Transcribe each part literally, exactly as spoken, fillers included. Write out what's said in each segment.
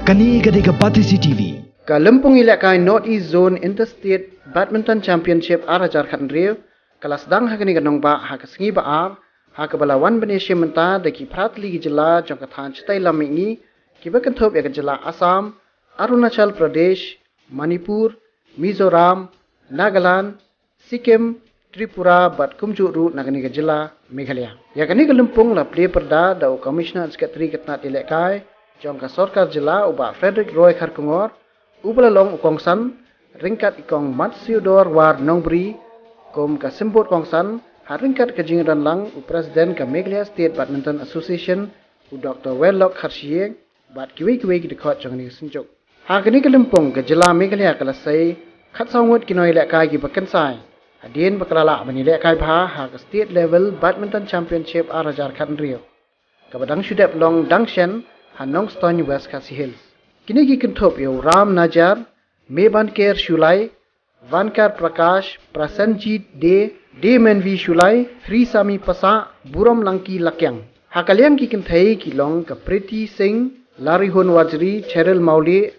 Kane ka dei ka Batesi T V. Ka lympung ïalehkai North East Zone Interstate Badminton Championship ar hajar khathynriew ka la sdang ha kane ka nongbah ha ka sngi ba ar, ha kaba la wan ban ïashim bynta da ki phra tylli ki jylla jong ka thaiñ shatai lam mihngi, kiba kynthup ïa ka jylla Assam, Arunachal Pradesh, Manipur, Mizoram, Nagaland, Sikkim, Tripura bad kumjuh ruh na kane ka jylla Meghalaya. Ïa kane ka lympung la plie pyrda da u Commissioner Secretary ka tnat ïalehkai jong ka sorkar jylla u Bah Frederick Roy Kharkongor, uba la long u kongsan ryngkat i Kong Matsiodor War Nongbri kum ka symbud kongsan, ha ryngkat ka jingïadonlang u President ka Meghalaya State Badminton Association u Doktor Werlok Kharshiing bad kiwei kiwei ki dkhot jong kane ka synjuk. Ha kane ka lympung ka jylla Meghalaya ka la sei khatsaw ngut ki nongïalehkai kiba kynsai hadien ba ka la lah ban ïalehkai bha ha ka State Level Badminton Championship ar hajar khathynriew, kaba dang shu dep long dang shen ha Nongstoiñ, West Khasi Hills. Kine ki kynthup ïa u Ram Najar, Mebanker Shullai, Vankar Prakash, Prasenjit Dey, Demenvi Shullai, Hrisami Passah, Burom Langki Lakiang. Ha ka liang ki kynthei ki long ka Preeti Singh, Larihun Warjri, Cheryl Mawlieh,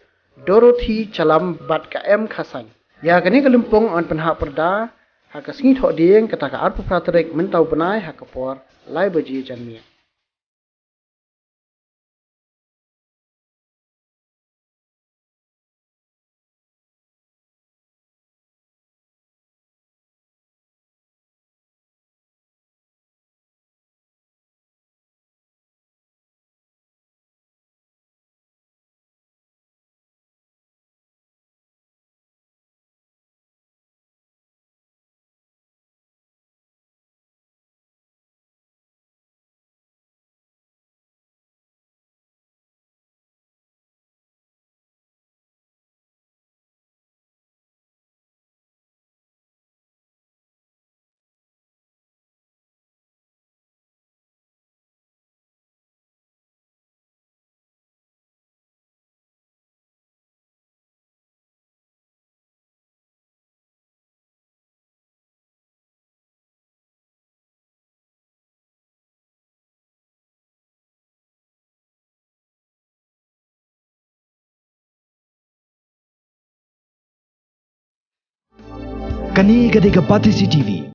Dorothy Chalam bad ka M Khasain. Ïa kane ka lympung yn pynhap pyrda ha ka sngi Thohdieng, kata ka arphew phra tarik mynta u bnai, ha ka por lai baje janmiet. Kane ka dei ka Batesi T V.